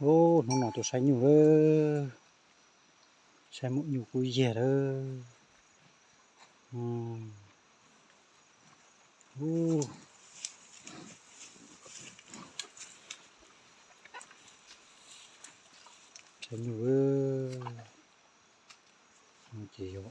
Ub, hnub no tuaj saib nyuj lawm, saib muaj nyuj kub yag lawm. Saib nyuj lawm, ces yog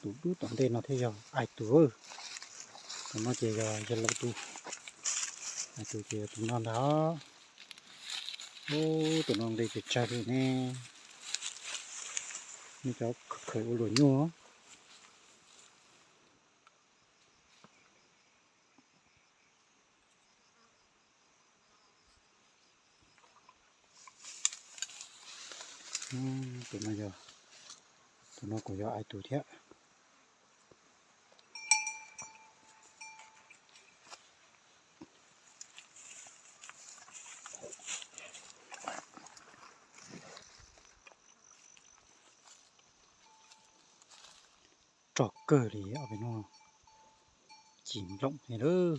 Tus dub tom ntej no thiaj yog Ai Tus. Tus no ces yog yawg laus tus, Ai Tus ces yog tus no ntag. Ub, tus no nqi pes tsawg li ne. Nej cov khaws ua luam nyuj. Tus no yog, tus no kuj yog Ai Tus thiab. Rog kawg li ob peb hnub no, ci nploom li lawm.